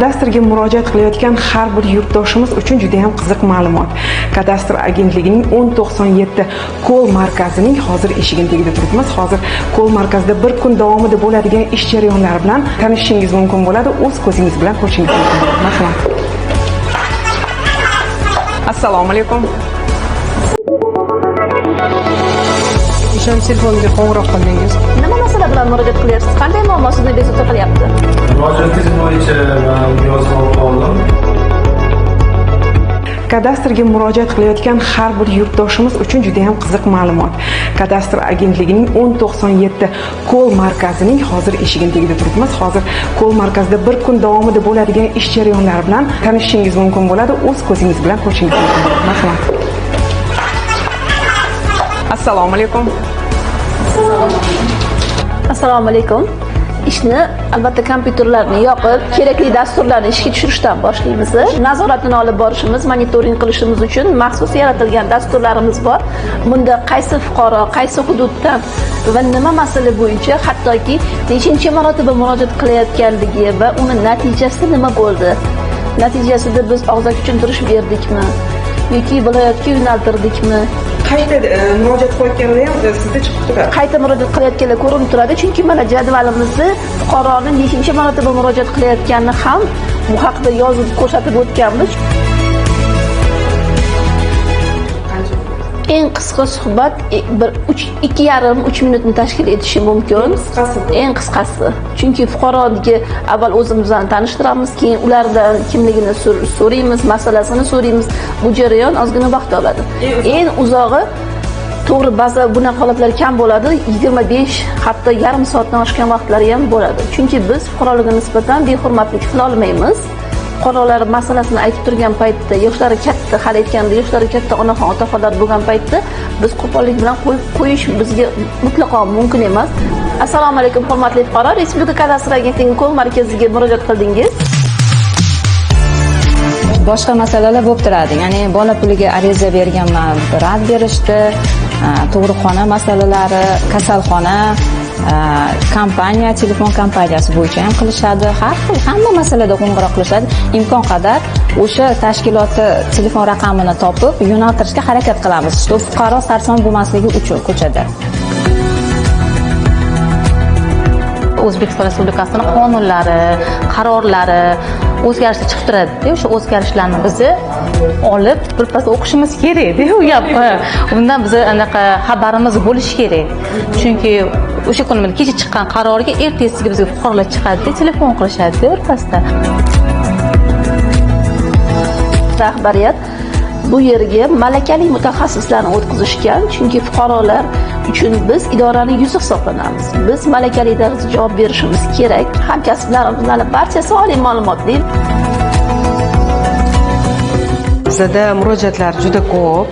Kadastrga murojaat qilayotgan har bir yurtdoshimiz uchun juda ham qiziq ma'lumot. Kadastr agentligining 1097 kol markazining hozir eshigini tagida turibmiz. Hozir kol markazida bir kun davomida bo'ladigan ish jarayonlari bilan tanishishingiz mumkin bo'ladi, o'z ko'zingiz bilan ko'rishingiz mumkin bo'ladi. Marhamat. Assalomu alaykum. Ishonch telefoniga qo'ng'iroq qildingiz. Nima masala bilan murojaat qilyapsiz? Qanday muammo sizni bezovta qilyapti? Murojaatingiz bo'yicha man yozib olib oldim. Kadastrga murojaat qilayotgan har bir yurtdoshimiz uchun juda ham qiziq ma'lumot. Kadastr agentligining 1097 kol markazining hozir eshigini tagida turibmiz. Hozir kol markazida bir kun davomida bo'ladigan ish jarayonlari bilan tanishishingiz mumkin bo'ladi, o'z ko'zingiz bilan ko'rishingiz mumkin bo'ladi. Marhamat. Assalomu alaykum. Assalomu alaykum. Ishni albatta kompyuterlarni yoqib, kerakli dasturlarni ishga tushirishdan boshlaymiz. Nazoratini olib borishimiz, monitoring qilishimiz uchun maxsus yaratilgan dasturlarimiz bor. Bunda qaysi fuqaro, qaysi hududdan va nima masala bo'yicha, hattoki nechinchi marotaba murojaat qilayotganligi va uni natijasi nima bo'ldi? Natijasida biz og'zaki tushuntirish berdikmi yoki viloyatga yo'naltirdikmi? Qayta murojaat qilayotganda ham sizda chiqib turadi. Qayta murojaat qilayotganlar ko'rinib turadi, chunki mana jadvalimizda fuqaroni nechinchi marotaba murojaat qilayotganini ham bu haqida yozib ko'rsatib o'tganmiz. Eng qisqa suhbat bir uch, 2,5-3 minutni tashkil etishi mumkin. Qisqasi bu. Eng qisqasi. Chunki fuqaroga avval o'zimizni tanishtiramiz, keyin ulardan kimligini so'raymiz, masalasini so'raymiz. Bu jarayon ozgina vaqt oladi. Eng uzog'i, to'g'ri, ba'zi bunaqa holatlar kam bo'ladi, 25, hatto yarim soatdan oshgan vaqtlari ham bo'ladi. Chunki biz fuqarolarga nisbatan behurmatlik qila olmaymiz. Fuqarolar masalasini aytib turgan paytda, yoshlari katta, hali aytganda yoshlari katta onaxon, otaxonlar bo'lgan paytda biz qo'pollik bilan qo'yib qo'yish bizga mutlaqo mumkin emas. Assalomu alaykum, hurmatli fuqaro, Respublika kadastr agentligining kol markaziga murojaat qildingiz. Boshqa masalalar bo'lib turadi, ya'ni bola puliga ariza berganman, rad berishdi, tug'ruqxona masalalari, kasalxona, kompaniya, telefon kompaniyasi bo'yicha ham qilishadi. Har xil hamma masalada qo'ng'iroq qilishadi. Imkon qadar o'sha tashkilotni telefon raqamini topib yo'naltirishga harakat qilamiz, что fuqaro sarson bo'lmasligi uchun ko'chada. O'zbekiston Respublikasini qonunlari, qarorlari o'zgarishlar chiqib turadida, o'sha o'zgarishlarni bizni olib birpas o'qishimiz kerakda u gap. Undan bizni anaqa xabarimiz bo'lishi kerak, chunki o'sha kuni mana kecha chiqqan qarorga ertasiga bizga fuqarolar chiqadida, telefon qilishadida birpasda. Rahbariyat bu yerga malakali mutaxassislarni o'tkazishgan, chunki fuqarolar uchun biz idorani yuzi hisoblanamiz. Biz malakali tarzda javob berishimiz kerak. Hamkasblarimizning barchasi oliy ma'lumotli. Bizada murojaatlar juda ko'p.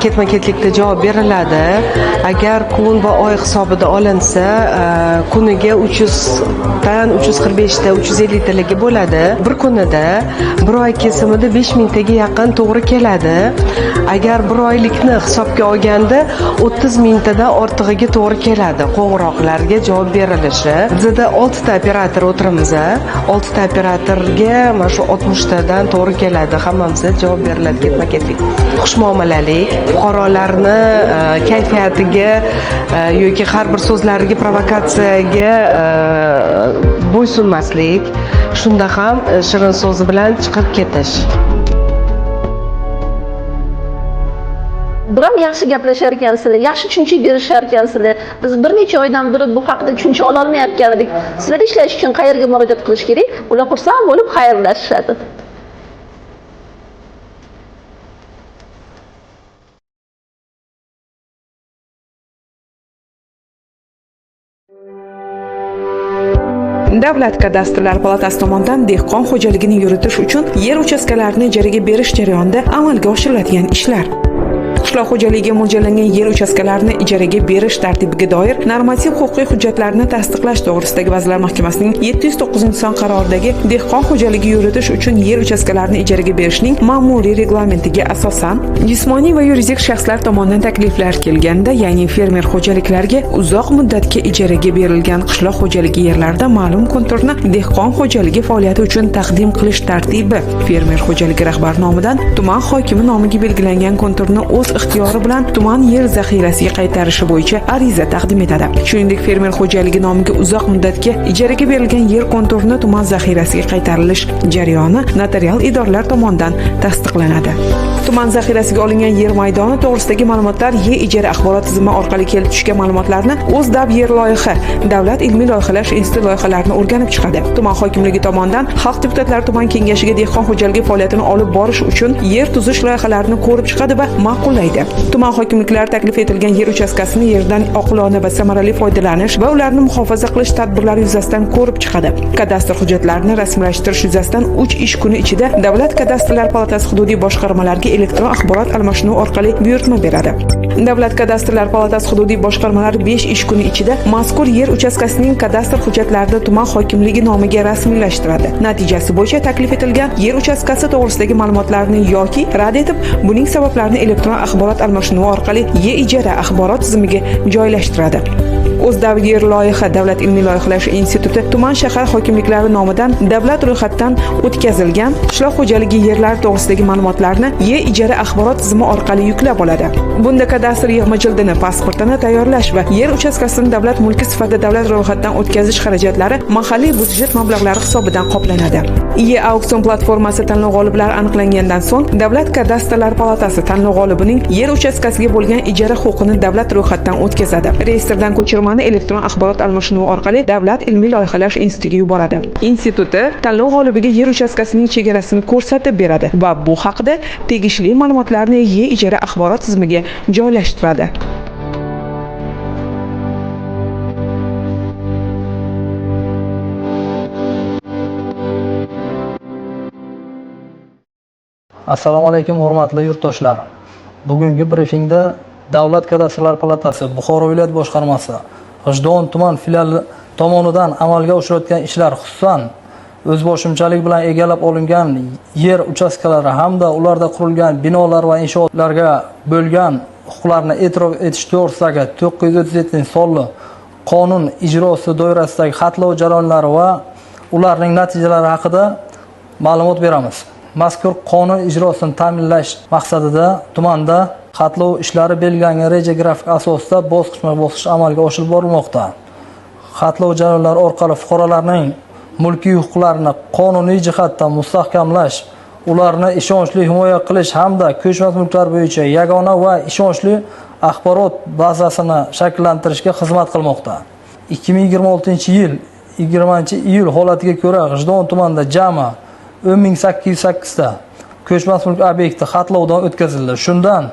Ketma-ketlikda javob beriladi. Agar kun va oy hisobida olinsa, kuniga 300 dan 345 ta, 350 taligi bo'ladi. Bir kunida bir oy kesimida 5000 taga yaqin to'g'ri keladi. Agar bir oylikni hisobga olganda 30 mingtadan ortig'iga to'g'ri keladi qo'ng'iroqlarga javob berilishi. Bizada 6 ta operator o'tiramiz. 6 ta operatorga mana shu 60 tadan to'g'ri keladi. Hammamizga javob beriladi ketma-ketlik. Xushmuomalalik, fuqarolarni kayfiyatiga yoki har bir so'zlariga, provokatsiyaga bo'ysunmaslik, shunda ham shirin so'zi bilan chiqib ketish. Biram yaxshi gaplashar ekansizlar, yaxshi tushuncha berishar ekansizlar. Biz bir necha oydan beri bu haqida tushuncha ololmayotgan edik. Sizlar ishlash uchun qayerga murojaat qilish kerak? Ular xursand bo'lib xayrlashishadi. Davlat kadastrlar palatasi tomonidan dehqon xo'jaligini yuritish uchun yer uchastkalarini ijaraga berish jarayonida amalga oshiriladigan ishlar. Qishloq xo'jaligiga mo'ljallangan yer uchastkalarini ijaraga berish tartibiga doir normativ huquqiy hujjatlarni tasdiqlash to'g'risidagi Vazirlar Mahkamasining 709-son qaroridagi dehqon xo'jaligi yuritish uchun yer uchastkalarini ijaraga berishning ma'muriy reglamentiga asosan jismoniy va yuridik shaxslar tomonidan takliflar kelganda, ya'ni fermer xo'jaliklariga uzoq muddatga ijaraga berilgan qishloq xo'jaligi yerlarida ma'lum konturni dehqon xo'jaligi faoliyati uchun taqdim qilish tartibi fermer xo'jaligi rahbari nomidan tuman hokimi nomiga belgilangan konturni o'z ixtiyori bilan tuman yer zaxirasiga qaytarishi bo'yicha ariza taqdim etadi. Shuningdek, fermer xo'jaligi nomiga uzoq muddatga ijaraga berilgan yer konturini tuman zaxirasiga qaytarilish jarayoni notarial idoralar tomonidan tasdiqlanadi. Tuman zaxirasiga olingan yer maydoni to'g'risidagi ma'lumotlar e-ijara axborot tizimi orqali kelib tushgan ma'lumotlarni O'zDAB yer loyiha davlat ilmiy loyihalash instituti loyihalarini o'rganib chiqadi. Tuman hokimligi tomonidan xalq deputatlari tuman kengashiga dehqon xo'jaligi faoliyatini olib borish uchun yer tuzish loyihalarini ko'rib chiqadi va ma'qullaydi. Tuman hokimliklari taklif etilgan yer uchastkasini yerdan oqilona va samarali foydalanish va ularni muhofaza qilish tadbirlari yuzasidan ko'rib chiqadi. Kadastr hujjatlarini rasmiylashtirish yuzasidan 3 ish kuni ichida Davlat kadastrlar palatasi hududiy boshqarmalariga elektron axborot almashinuvi orqali buyurtma beradi. Davlat kadastrlar palatasi hududiy boshqarmalari 5 ish kuni ichida mazkur yer uchastkasining kadastr hujjatlarini tuman hokimligi nomiga rasmiylashtiradi. Natijasi bo'yicha taklif etilgan yer uchastkasi to'g'risidagi ma'lumotlarni yoki rad etib, buning sabablarini elektron axborot almashinuvi orqali e-ijara axborot tizimiga joylashtiradi. O'zDAB yer loyiha davlat ilmiy loyihalash instituti tuman shahar hokimliklari nomidan davlat ro'yxatdan o'tkazilgan qishloq xo'jaligi yerlari to'g'risidagi ma'lumotlarni e-ijara axborot tizimi orqali yuklab oladi. Bunda kadastr yig'ma jildini, pasportini tayyorlash va yer uchastkasini davlat mulki sifatida davlat ro'yxatdan o'tkazish xarajatlari mahalliy byudjet mablag'lari hisobidan qoplanadi. E-auksion platformasi tanlov g'oliblari aniqlangandan so'ng Davlat kadastrlar palatasi tanlov g'olibining yer uchastkasiga bo'lgan ijara huquqini davlat ro'yxatdan o'tkazadi. Reyestrdan ko'chirmani elektron axborot almashinuvi orqali Davlat ilmiy loyihalash institutiga yuboradi. Instituti tanlov g'olibiga yer uchastkasining chegarasini ko'rsatib beradi va bu haqida tegishli ma'lumotlarni e-ijara axborot tizimiga joylashtiradi. Assalomu alaykum, hurmatli yurtdoshlar. Bugungi brifingda Davlat kadastrlar palatasi Buxoro viloyat boshqarmasi G'ijduvon tuman filiali tomonidan amalga oshirilayotgan ishlar, xususan o'zboshimchalik bilan egallab olingan yer uchastkalari hamda ularda qurilgan binolar va inshootlarga bo'lgan huquqlarni e'tirof etish to'g'risidagi 937-sonli qonun ijrosi doirasidagi xatlov jarayonlari va ularning natijalari haqida ma'lumot beramiz. Mazkur qonun ijrosini ta'minlash maqsadida tumanda xatlov ishlari belgilangan reja grafik asosida bosqichma-bosqich amalga oshirib borilmoqda. Xatlov jarayonlari orqali fuqarolarning mulkiy huquqlarini qonuniy jihatdan mustahkamlash, ularni ishonchli himoya qilish hamda ko'chmas mulklar bo'yicha yagona va ishonchli axborot bazasini shakllantirishga xizmat qilmoqda. 2026-yil 20-iyul holatiga ko'ra G'ijduvon tumanida jami 10 808 ta ko'chmas mulk obyekti xatlovdan o'tkazildi. Shundan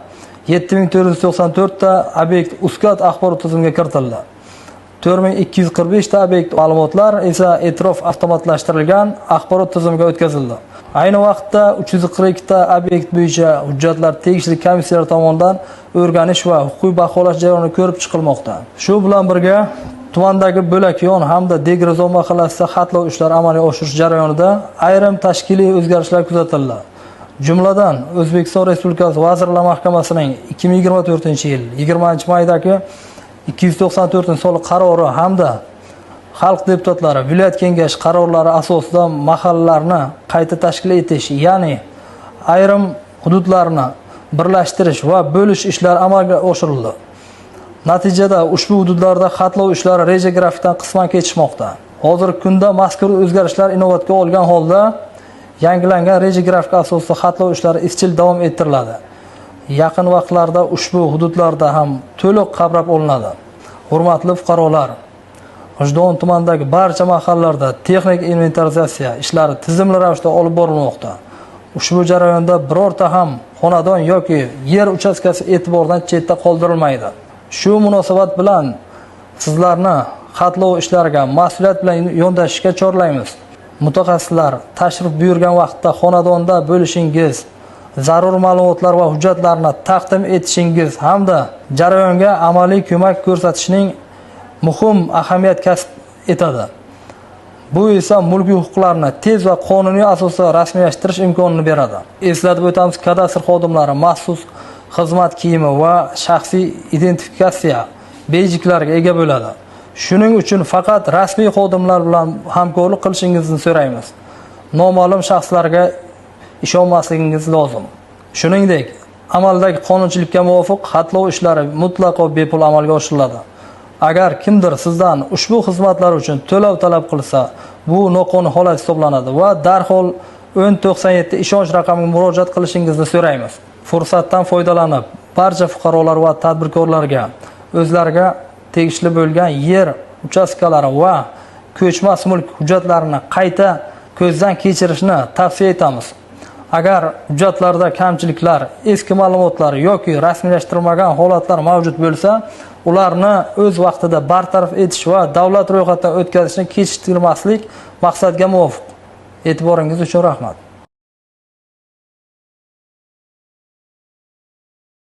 7494 ta obyekt UZKAD axborot tizimiga kiritildi. 4245 ta obyekt ma'lumotlar esa e'tirof avtomatlashtirilgan axborot tizimiga o'tkazildi. Ayni vaqtda 342 ta obyekt bo'yicha hujjatlar tegishli komissiyalar tomonidan o'rganish va huquqiy baholash jarayoni ko'rib chiqilmoqda. Shu bilan birga tumandagi Bo'lakyon hamda Degrazon mahallasida xatlov ishlari amalga oshirish jarayonida ayrim tashkiliy o'zgarishlar kuzatildi. Jumladan, O'zbekiston Respublikasi Vazirlar Mahkamasining 2024-yil 20-maydagi 294-sonli qarori hamda xalq deputatlari viloyat kengashi qarorlari asosida mahallalarni qayta tashkil etish, ya'ni ayrim hududlarni birlashtirish va bo'lish ishlari amalga oshirildi. Natijada ushbu hududlarda xatlov ishlari reja grafikdan qisman kechikmoqda. Hozirgi kunda mazkur o'zgarishlar inobatga olgan holda yangilangan reja grafik asosida xatlov ishlari izchil davom ettiriladi. Yaqin vaqtlarda ushbu hududlarda ham to'liq qamrab olinadi. Hurmatli fuqarolar, G'ijduvon tumanidagi barcha mahallalarda texnik inventarizatsiya ishlari tizimli ravishda olib borilmoqda. Ushbu jarayonda birorta ham xonadon yoki yer uchastkasi e'tibordan chetda qoldirilmaydi. Shu munosabat bilan sizlarni xatlov ishlariga mas'uliyat bilan yondashishga chorlaymiz. Mutaxassislar tashrif buyurgan vaqtda xonadonda bo'lishingiz Zarur ma'lumotlar va hujjatlarni taqdim etishingiz hamda jarayonga amaliy ko'mak ko'rsatishning muhim ahamiyat kasb etadi. Bu esa mulkiy huquqlarni tez va qonuniy asosda rasmiylashtirish imkonini beradi. Eslatib o'tamiz, kadastr xodimlari maxsus xizmat kiyimi va shaxsiy identifikatsiya beyjiklariga ega bo'ladi. Shuning uchun faqat rasmiy xodimlar bilan hamkorlik qilishingizni so'raymiz. Noma'lum shaxslarga ishonmasligingiz lozim. Shuningdek, amaldagi qonunchilikka muvofiq xatlov ishlari mutlaqo bepul amalga oshiriladi. Agar kimdir sizdan ushbu xizmatlar uchun to'lov talab qilsa, bu noqonuniy holat hisoblanadi va darhol 1097 ishonch raqamiga murojaat qilishingizni so'raymiz. Fursatdan foydalanib, barcha fuqarolar va tadbirkorlarga o'zlariga tegishli bo'lgan yer uchastkalari va ko'chmas mulk hujjatlarini qayta ko'zdan kechirishni tavsiya etamiz. Agar hujjatlarda kamchiliklar, eski ma'lumotlar yoki rasmiylashtirilmagan holatlar mavjud bo'lsa, ularni o'z vaqtida bartaraf etish va davlat ro'yxatidan o'tkazishni kechiktirmaslik maqsadga muvofiq. E'tiboringiz uchun rahmat.